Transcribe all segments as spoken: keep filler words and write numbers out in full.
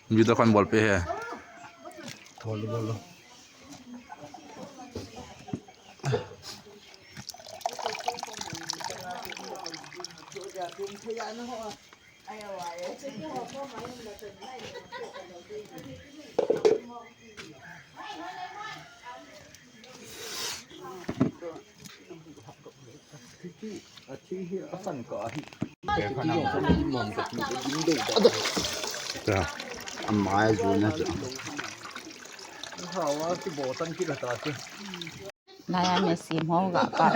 Video kan bol pe he. Thol bol lo. Amai ju na chu. Naya me sim ho ga ka.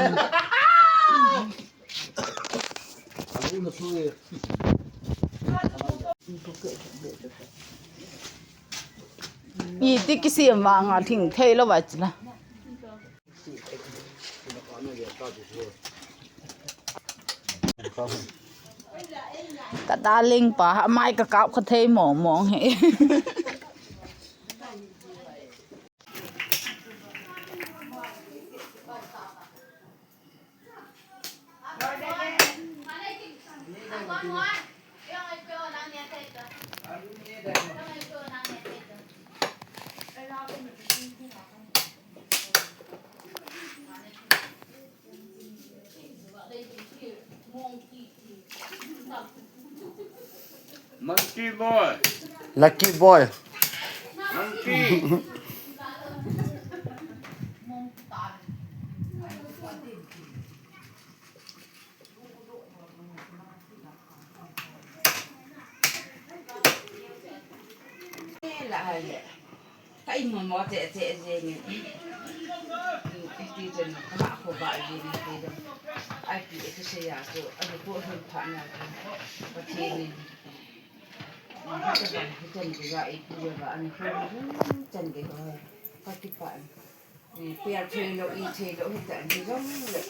Iti kisim vang a thing thei lo va chila. Ka darling pa, amai ka kap kha thei mong mong he. Monkey boy. Lucky boy. Monkey. Ka imo mo che che jeng in. Ti chun ka ha kho ba jeng in ti dong. Ai pi e ti se ya chu, a ni ko hun pha na chu. Pathen in. Ka ba hi chan ke ga e pi ya ba, a ni ko hun chan ke ho. Ka kipah. Pi a thei lo, i thei lo, hi ta ni jong le.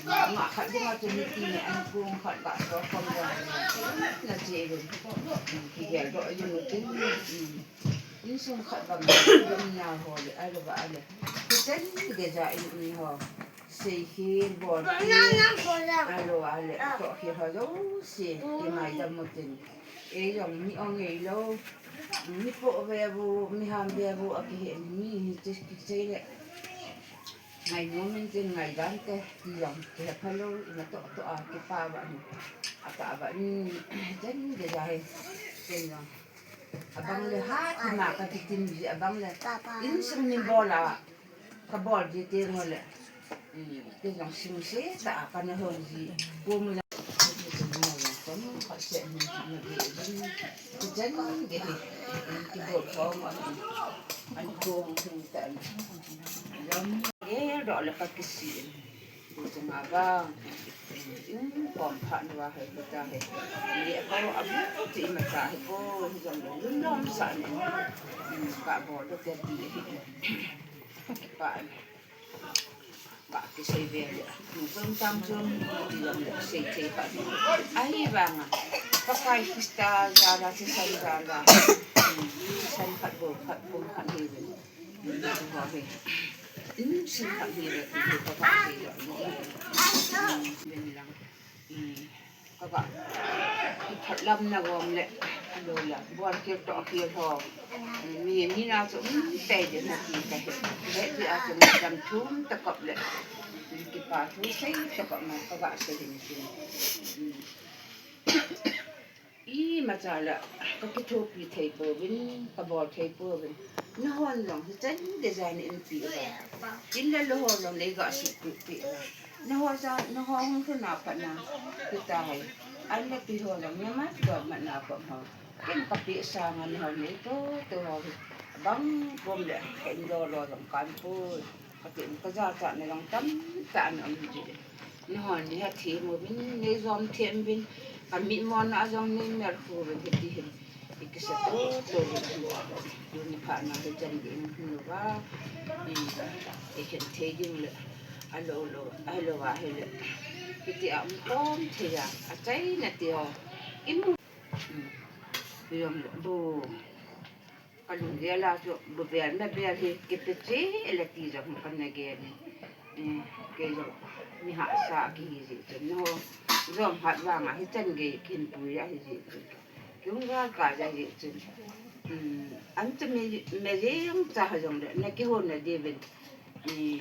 Nga khat ding a chu ni ti ni an kong khat ba so kom jong le. Na che lo. Ki gel do yu nu tin. Insung khat bang dum na ho le, a lo ba a le. Kiten geija in, in ho. Sei hi bol hi. A lo a le, to hi ho lo si. Ki mai da mo tin. Ei jong mi ong ei lo. Mi po ve bu, mi ham ve bu, a ki he mi hi ti ki sei le. Ngai nom in tin ngai dan te, ki jong ki he pha lo, i na to to a ki pa ba ni. A ta ba ni, jen geija he. Jen jong. Abang le ha, tima ka titin ji abang le. Insung ni bol a, ka bol ji te ngo le. Te jong sing se ta ka na ho ji. Ko mu la. Ka se ni na de. Jan de. Ki bol ko ma. An ko hung ta. Jam. Ye do le ka kisi. Chunga vang, in kom phat nua hei, hita hei. Ni a ko a bu ti ma ta hei ko, hi jong lo, lum lom sa ni. Ka bo do ke ti hei. Pa, ba ki sei ve le. Ni chom chang chom, ti jong lo, sei thei pa ni. Ahi vang a, Pakai Krista jala, thisan jala. Thisan khat bou khat, pum khat hei ve. Ka ba, i phat lam na gom le, lo la, bol kir to kir ho. Mi, mi na chu, um, pe de na ki ka he. He ti a chu, dam thum ta kop le. Ki pa thu sei ta kop ma, ka ba sei ni chu. Imacha la, ka kithopi thei pouvin, ka bol thei pouvin. Nahon jong, hichan design in pi uva. In le lo ho jong nei ga suhpi pi uva. Naho ja, naho hung thuna pat na, hita hai. An le pi ho jong, nama dot mat na pa ho. Ken ka pi sanga naho nei to, to ho. Bang kom le, ken lo lo jong kan pui. Ka pi ka ja cha na jong tam ta na um ji. Nahon ni ha them uvin, nei jom them uvin, ka mitmo na jong nei mer khu uvin hiti hin. I kisa to, to uvin hin. Tuni phat na hi chan gei in hin uva. I, i hin thei ding le. A lo lo, a lo va hi le. Hiti a um kom thei a, a chai na ti ho. I mu. I jong le, bo. Ka lunggel a chu, bu vel na vel hi, kipe che le ti jong ka na gel e. Eh, kei jong, Ni hahsa kihi jeh chun, nangho jom hat vanga hichan gei kin pui ahi jeh chun, kihung gal kai ahi jeh chun, um, an chu mi, mi jeng cha ha jongle, na kihon na diuvin, um,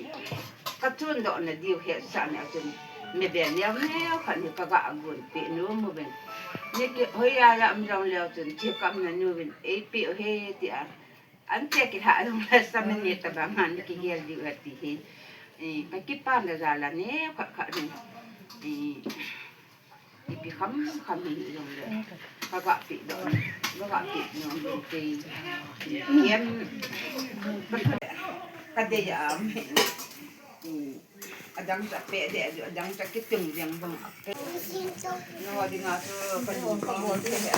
ka chundoh na diu hetsah na chun, mi bel neo neo khat hi ka ga gon peh nom uvin. Ni kihoi a la um jongleu chun, chekam na nu vin, ei peh u he tia. An che kilhah jong la, sa minute tabang a na kigel diu ati hi. Eh, ka kipana jal a ne, khat khat hi. Eh, ipi kham kham hi jong le. Ka ga peh doh, ka ga peh nom doh te. Kem, ka dei a, eh, Adang cha pe de, adang cha kitung jeng bang. Nangho dinga chu ka lung ka bol te he.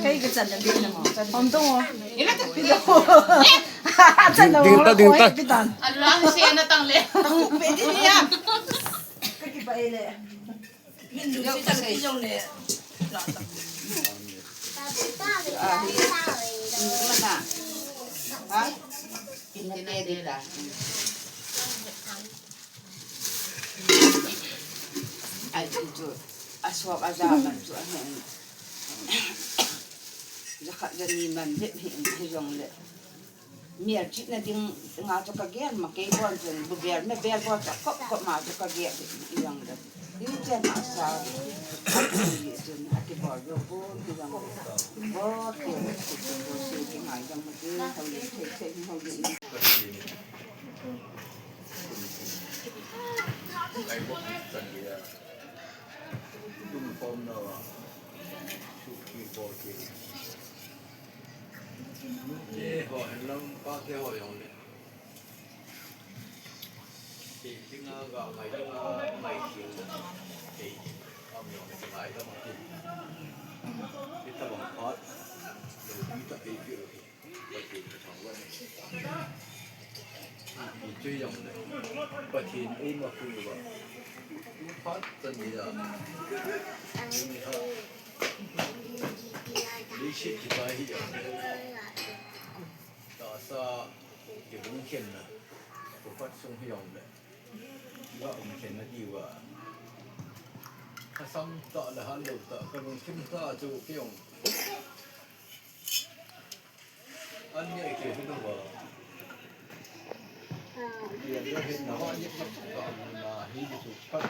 Kei ka chan na bi na mo. Hom tong o. Ila ta. Chan na mo. Ding ta, ding ta. Oi, ding ta. Alang se na tang le. Tang pe de ya. Ka kibai le. Min lu si ta ki jong le. Ah, hi. Mana? Ha? Kine de la. Ai, chu. Asop aja man chu ahin. Jakhat jani man jep hi, hi jong le. Mial chihna ding nga chu ka gel ma kei bon chun, bu bel, me bel bon cha kop kop ma chu ka gel i jong le. Hi chen a sa. Hi chun a kibol jo bon hi jong le. Bo ke, ke, ke, ke, ke, ngai jong ma ke, hau le, ke, ke, hau le. Tum pom na wa. Suki bol ke. Te ho hen lang pa te ho jong le. Te tinga ga ngai tinga ngai ti. Te am jong le ngai da ma ti. Ita bang pat. Lo ita ei pi lo. Pathen ka thangvah e. Ipi chu jong le. Pathen eima pui uva. Phat chan geiya. Ni ha. Leiset kichai hi a. Tahsa kihung khenna. Phat sung hi jong le. Ga um khenna diuva. Hasam tah le halou tah. Ka lungthim tah chu kei jong. An neh kei hi nova. Tia neh hin nova neh neh ka na hi ni chu phat.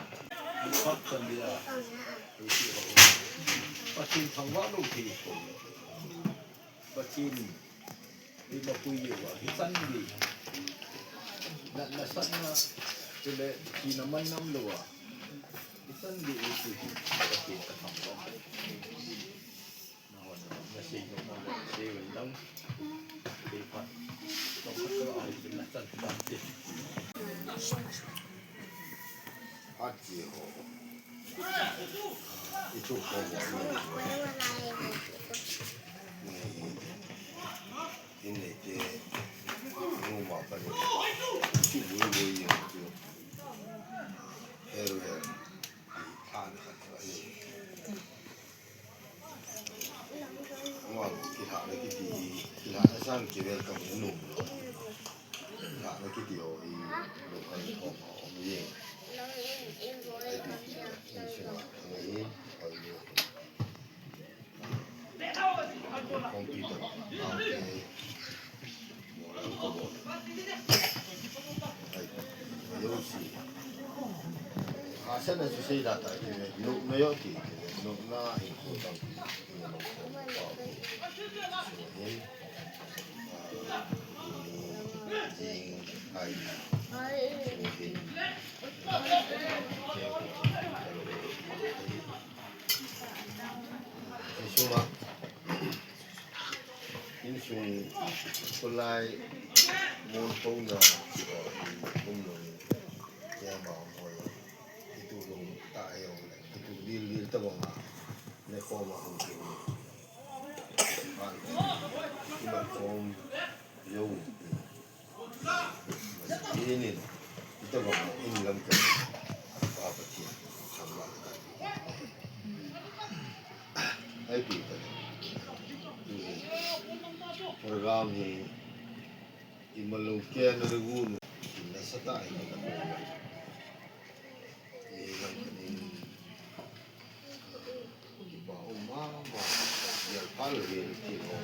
Ni phat chan dia. Pathen thangvah lou thei. Pathen eima pui uva. Hichan gei. Na, nasatna. Chule thina man nam louva. Hichan gei hi chu. Pathen ka thangvah. Ama, kilhahna kiti hi, kilhahna sang kivel tong hi nom lou. Kilhahna kiti ho hi, lo kan thom a um jeng. Ai ti ti, insung a, ngai hi, oi lo. Computer, ah, okay. Moral ka bol. Ai, ai, yo si. Hahsatna chu sei da ta, ti ve, nopna jong ti, ti ve, nopna important, ti ve, nopna important. So, hin, ah, ni, jing, ai, so, hin, insung a, Insung kulai mon pona, um, lou. Kema hoi. Itu lou ta hoi. Itu lil lil ta bang. Ne koma hung kin. Ban. Ima kom yo. Inin, ita bang in lam ka, pa Pathen, thangvah ka. Ai pi ka. Program hi imalou kei na rigu nu nasatah in ka ko. Ni lang kanin kipa um mama, yal pal ri ti ho.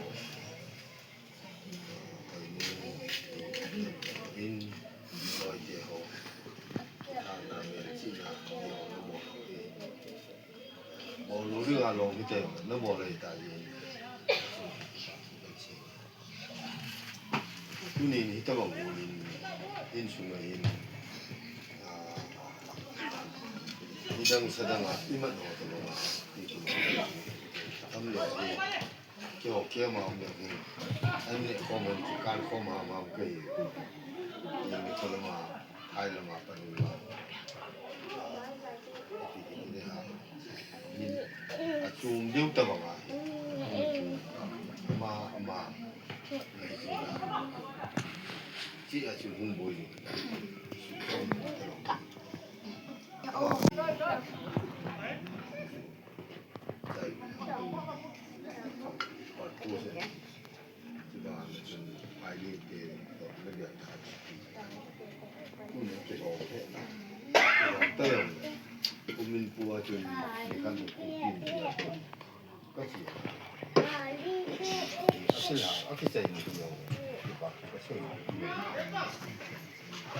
Ai ni in loi te ho. Ana me chi na ni ho na mo. Bol lou ding a lou hite, na bol lou hita ji. Tunin hitabang bol in, insunga hin, ah, nidang sadang a, imat ho tabang a, itum tam le hi, keiho keima um le hi, an le khom an kikal khom a ma kei, in le tholama, hai lama, panung la. Min achung deu tabang a. Ama, ama. Chi achung hung boi.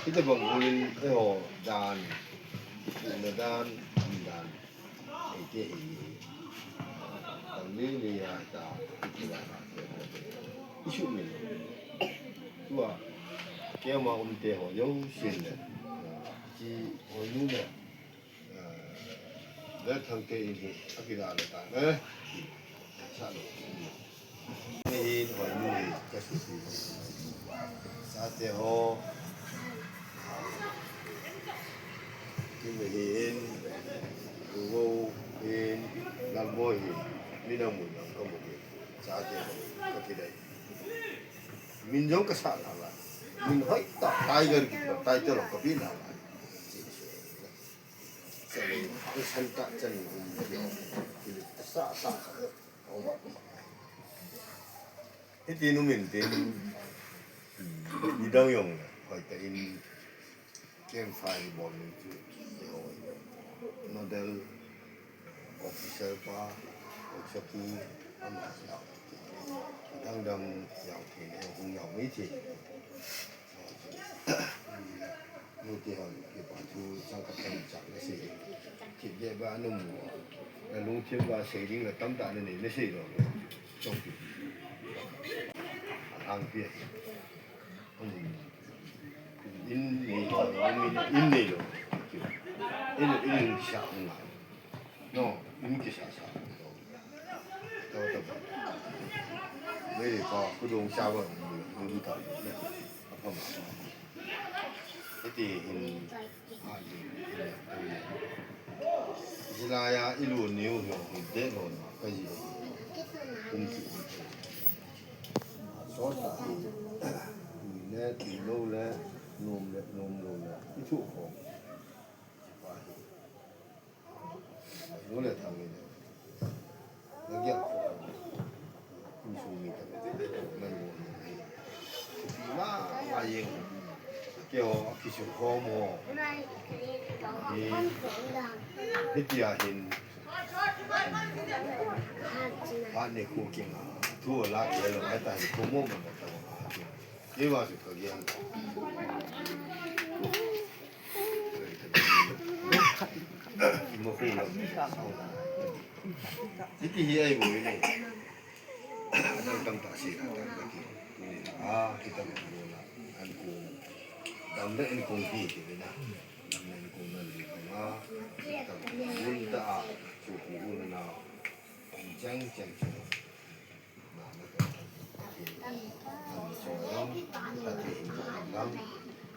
Hitabang ulin, eiho dan, na dan, dan. Eite hi, tang ni ni a ta, iti la na te ho. Isu min. Tua, keima um te ho, yo sin le. Chi ho nu le. Le thang te in hi, akila le ta, eh. Sa lo. Ni hi, ho nu hi, ka si si. Sa te ho. Kei hin, Uvo hin, Lalboi hin, min amun jong kamu hin, chate ho, kakidei. Min jong kasah nalai. Min hoitah, Tiger kiti, title kape nalai. Chale, ang santah chan, um, kili, kasah, sah, sah. Hiti nu min tin, nidang jong le, hoitah in, campfire bol ni chu, nodal officer pa, officer pu, ama jao, dang dang jao thei le, hung jao mai thei. Nu ti hon, kipa thu chang khat chang chang na sei. Thip le ba na mu. Na lungthim ba sei ding la tamtah na nei na sei lo. Chong ti. Hang pi. In nei lo, in, in nei lo. In, in sa hung a. No, in kisa sa. Tau, tau. Mei pa, kudong sa ba, kudong ta. Apa ma. Iti hin, a, hin, hin, hin. Hilai a, ilu niu hiu, hi de lo na, ka ji. Kum ki. So ta hi. Ni le, ti lo le, nom le, nom lo le. Itu ko. Sipa hi. Nule thang ni. Lagi aku. Insung mi ta. Nang mo ni. Sipi ma, ma yeng. Keiho, kisu khomo. Ni. Hitia hin. Hat ni khu kinga. Thu la kei lo, ai ta hi khomo ma ta. Kei va su ka gian. Iti hi ai boi ni. Adang tamtah si la tang kati. Ah, kita boi la. An kong. Dam le an kong hi ti na. Dam le an kong na li ma. Kita boi ta a. Chu ku na. Chang chang chang.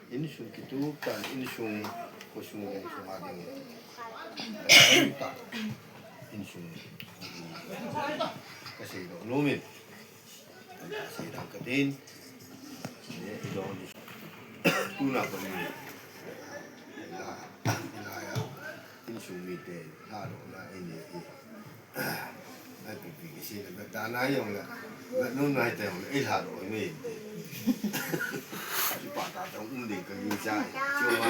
Insung kitup tan, insung khosung leng sunga ding. Insung. Kasei doh nom in. Kasei dang katin. Tuna pa ni. La, la ya. Insung mite, la doh na ini. Ai, pi, pi, pi, si, le, ta na yong le, le, nun nai te yong le, ei, ha, ro, me, te. Ki pa ta, ta, um, ding, ka, yu, cha, cho, ma,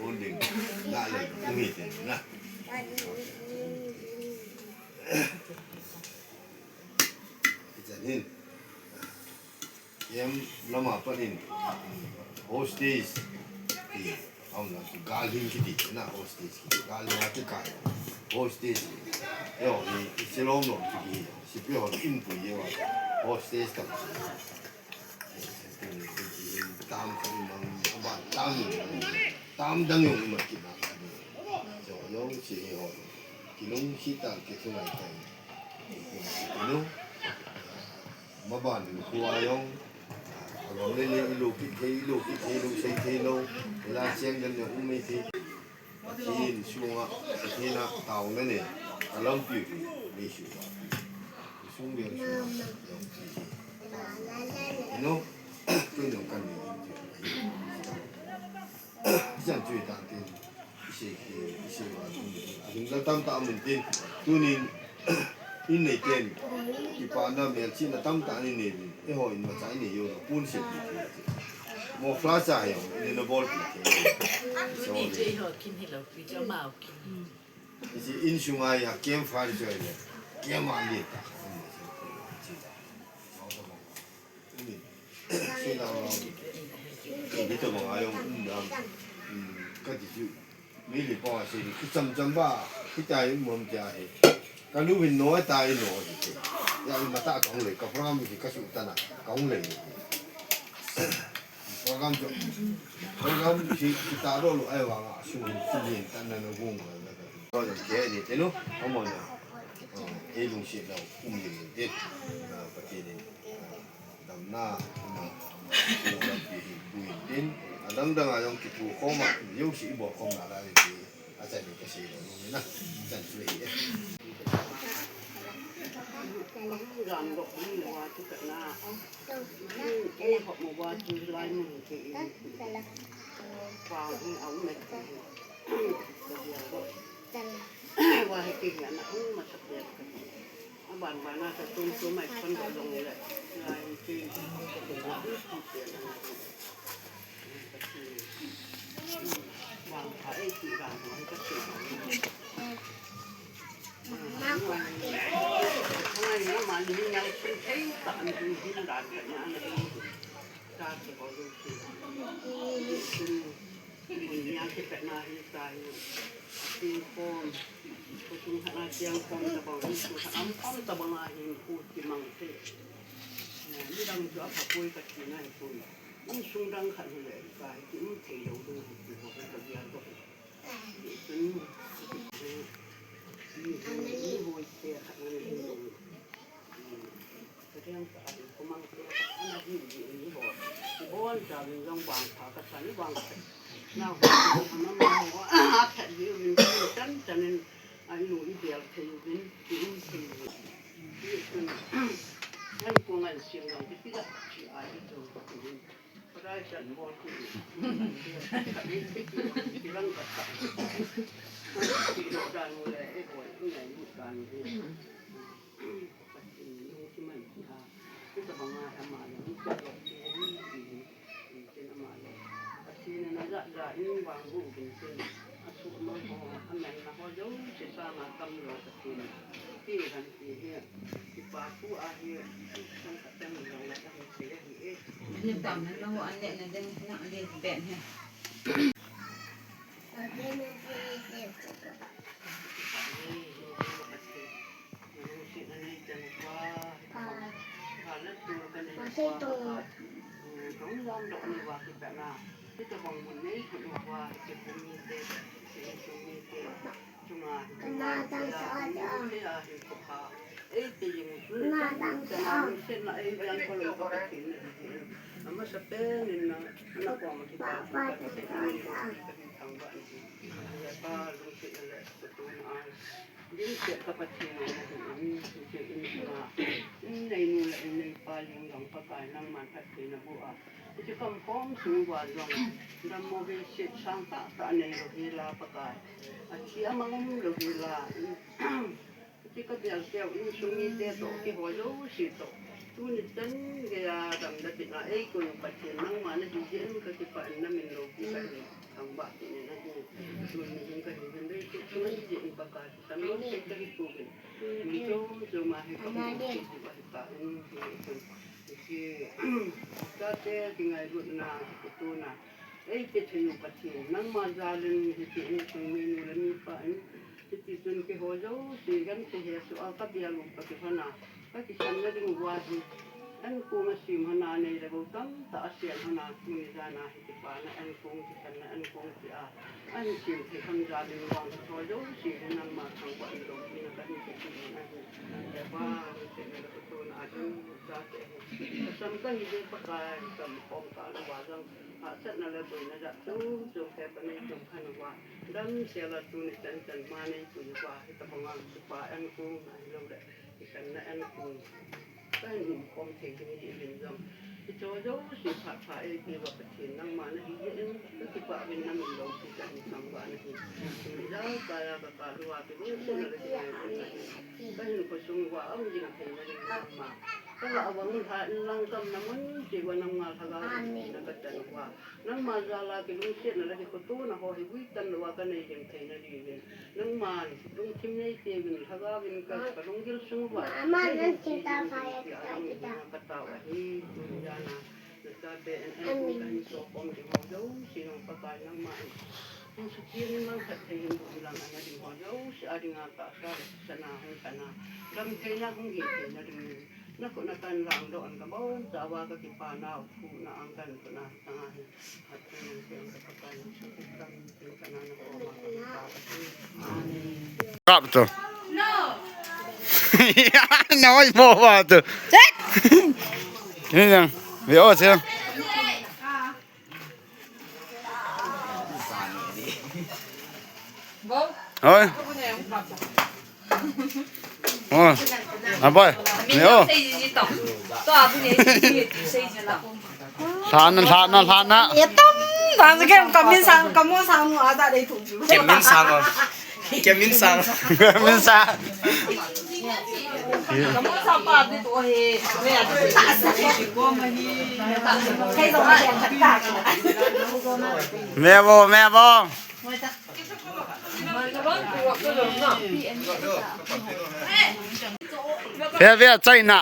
un, ding, na, le, um, te, na. Ita, nin. Em, lama panin hostage ti, aum na, gal hing kiti na, hostage kiti, gal hing ati kai hostage. Yo, i, i silom lom ti ki, sipi hon in pui ye wa, hostage tam. Tam, tam, mang, aban, tam, tam dang yong ma kina. So, yong si hon, kinung si ta, ki thunai tai. Inu, maban in khu a yong, a, a gam le le, i lo kit thei, i lo kit thei, lo sei thei lo, i la siang gan le um mai thei. Pathen sunga, Pathen a taona nei, a lampi u hi, nei su a. Sung le sung a, yong si. Inu, tu yong kan ni. Jan chui tan tin. Ise, ise wa, a hing tam ta mun tin. Tunin, in nei ten. Kipana melchihna tam ta nei nei. E ho in ma chai nei yo, pun se. Mo fla cha yo, in na bol ti. So, ni je ho kin hi lo, pi jo mau kin. Ise in sunga ya kem fa jo le. Kem a le ta. Umi. Sui dang dang. Umi to bang a yong um dang. Um, ka ti chu. Mi li pa se ki cham cham ba. Ki ta i mom tia he. Ka lu vin no ta i no ti. Ya i mata ka hung le ka program ki ka su ta na. Ka hung le. Program chu. Program si ki ta ro lo ai wa nga su ni ta na no gung. Ko ke ni te no. Amo na. Ei lungset lou um ni te. Pathen in damna, dampi hi puiyin tin, adang dang a jong kithu khom a, jouse i bol khom nalai ti, achai ni kasei lou, lungina, chan chu hi e. Ram dok ni wa tu ka na, ei hop mo wa tu lai mun ke i, wa i au me. Wa hi kei hi ana um masa pia ka. Aban bana ka tum tum mai kon do long le. Lai kei. Wa ha ei ki ga mo ka ki. Wa ni na ma ni na sun kei ta an hin ran ka na na. Ka ki ko lu ki. Nia kipetna hi ta hi, tiang khom, khosung khat a tiang khom tabang, insung khat a um khom tabang a hin khu kimang thei. Midang chu aphapoi katina hi khu. Insung dang khat hi le, ka hi kium thei lou ding hi khu ka gel bou. Chun, mi, mi hoi te khat na ni. Ka riang ka an kumang te ana hin ji ni ho. Bon ta min jong bang pha ka san bang ka. Na ho na ma ho a phet ji min chan chan in ai nu i bel thei min ki um thei min. Ai ko ngan siang jong ki pi la chi ai to. Ka dai chan bol ku. Ki lang ka ta. Ki lo dan le e bol ku ngai lu dan le. Pathen lungkim a, hitabanga ama le, hitabang Pathen in, Pathen ama le, Pathen in ajah jah in vangboh uvin tin, asuhmang ho, amelna ho jouse sanga kamlou Pathen in, pi han ti hi, kipa thu ahi, sangkhat teng lou la kan sei ahi e. Ani pam na lo, an le na ding na le ben he. Amasa pen in na, na kong kipa, kipa, kipa, kipa, kipa, lungset le, kutu na, lungset ka Pathen a, na hin, lungset in na, in nei nu le, in nei pa, lungdong Pakai, nangman phatthei naboh a. Hiche kam khom sung uva jong, dammo veiset sang tah tah nei lou hela Pakai. Athi amang um lou hela. Tika bial keu insung mite toh, keiho jouse toh. Tuni chan geiya damna tina eikoi u Pathen nangma nahi jeh in kakipah in namin loupi kahin thangvah kit in ahi. Tuni hin kahin hin dei kit in ahi jeh in Pakai, kisan lou thei kahi pouvin. Mun chom chom a hi kamu thei diu ahi tai. Hiche, chate kingailutna, kipatona eipeh thei u Pathen, nangma jal in hiche insung minu le mipa in, hiti chun keiho jouse, genthei hesoh a kabial u Pathen hon a, kakisanna ding uva hi, ankong asem hon a, nei le gou tamtah asem hon a, tuni jan a hi kipana ankong, kisanna ankong tia ahin sem thei ham jal in vang, keiho jouse hi nangma thangvah in loupina kahin pe kit in ahi. Hepa, lungsetna le kipatona a ding, chate hi kasam kahi jeh Pakai, kakhom kah uva jong hahsatna le boina jat chom chom, hepa nei chom khen uva, damsel a tuni chan chan ma neipui uva, hitobang a kipa ankong ahiloule kisanna ankong kahin umkhom thei ding ahi uvin jong, hicheho jouse phat pha eipeh uva Pathen nangma nahi jeh in kakipah uvin namin loupi kahin thangvah in ahi. Tuni jalkai a kakap uva kilungsetna le kingailutna in kahinkho sung uva aum jing theina ding nangma kagah vang lhah inlang, gamna mun cheh uva nangma lhagao in na kachan uva, nangma jal a kilungsetna le kipatona ho hi guitan louva kanei jing theina diuvin, nangman lungthim neipeh uvin, lhagao vin ka, kalunggil sung uva neihin che jing ding tia nangma katao ahi. Tuni jan a nachate in ankong kahin sokhom ding ho jouse jong Pakai nangman hung sutheng in, mangkhat thei in, lunglang ana ding ho jouse a dinga tahsa le thisan a hung lhana, gamtheina hung hi theina dingin nakhut a kahin langdoh in, kabonchauva kakipa nau, phuhna a kahin phuhna tah ahi. Kap to. Nawai mo ba to. Ni jang. Ve o se. Oi. Oh. Abai. Ni o. Lhana, lhana, lhana. Ye tom, dan se kem kamin sang, kamu sang nu ada dei thu. Kemin sang o. Kemin sang. Kemin sang. Kamu sang pa di tu he. Me vo, me vo. Fair, fair, China.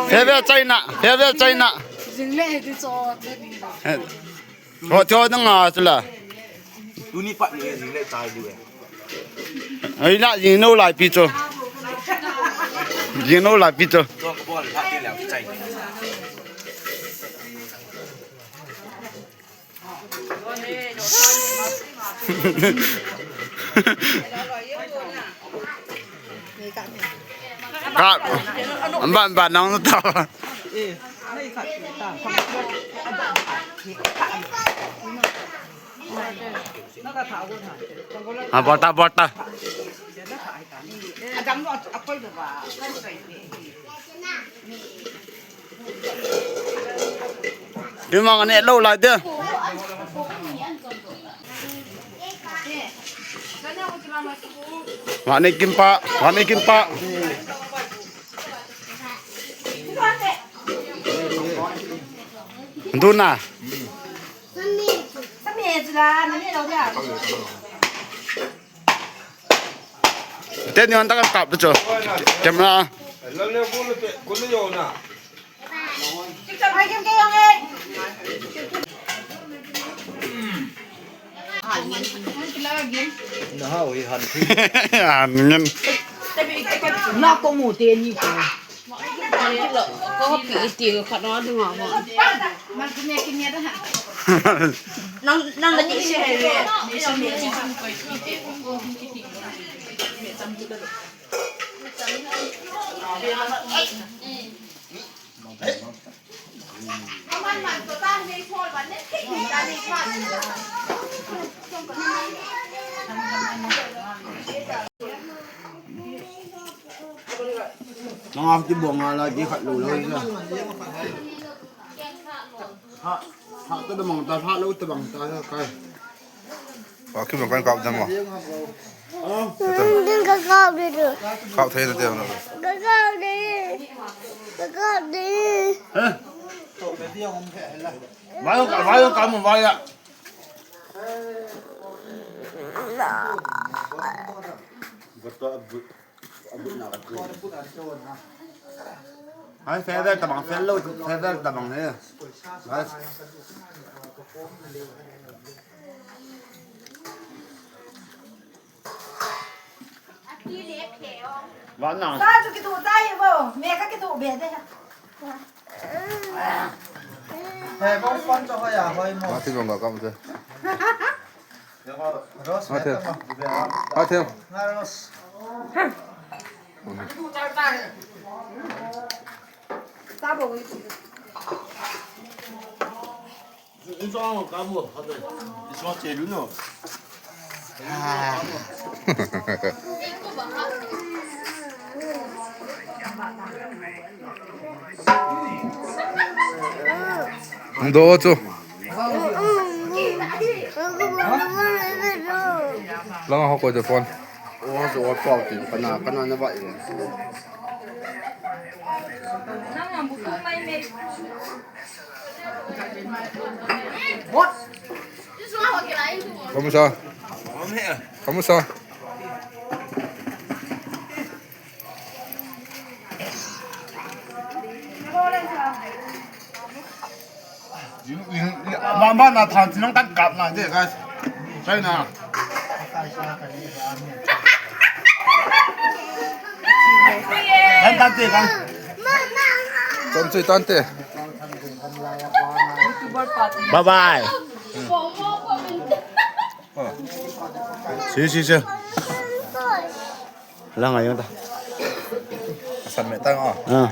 Fair, fair, China. Fair, fair, China. Ho, cho dang a, chula. Tuni pat ni jing le chai diu e. Ai, la jing no lai pi cho. Jing no lai pi cho. Cho ka bol, la ti le chai. Ka, amba, amba, nang ta. Ha, bol ta, bol ta. Kimang ane lou lai de. Wani kimpa, wani kimpa. Duna. Teni on taka kap cho. Camera. Na hao hi han thi. Han ngen. Na ko mu teni ko. Ko pi iti ko khat na dinga ho. Nang, nang na ni se he. Nang a ti bong a la ti khat lo lo la. Ha, ha ta da mang ta, ha lo ta bang ta, ha kai. Wa ki bang kan kap da mo. Din ka kau de du. Kau thei na te na. Ka kau de. Ka kau de. Vai ka, vai ka mo vai ya. Hai, feather tabang, feather, feather tabang he. Guys. Vana. Sa chu kitu tai bo, me ka kitu be de. He, bo phone to hoya, hoi mo. Mati bang ka kam te. Rose, ha, me te. Tama. Ha, te. Na Rose. Ndo chu. Langa ho ko de phone. O, so o pau ti kana, kana na ba ye. Kamusta? Kamusta? Mama na than chinong tan kap na je, guys. China. Tan tan te kan. Tan te, tan te. Bye bye. Si, si, si. Lang ayun ta. Asam me tang, oh. Ah.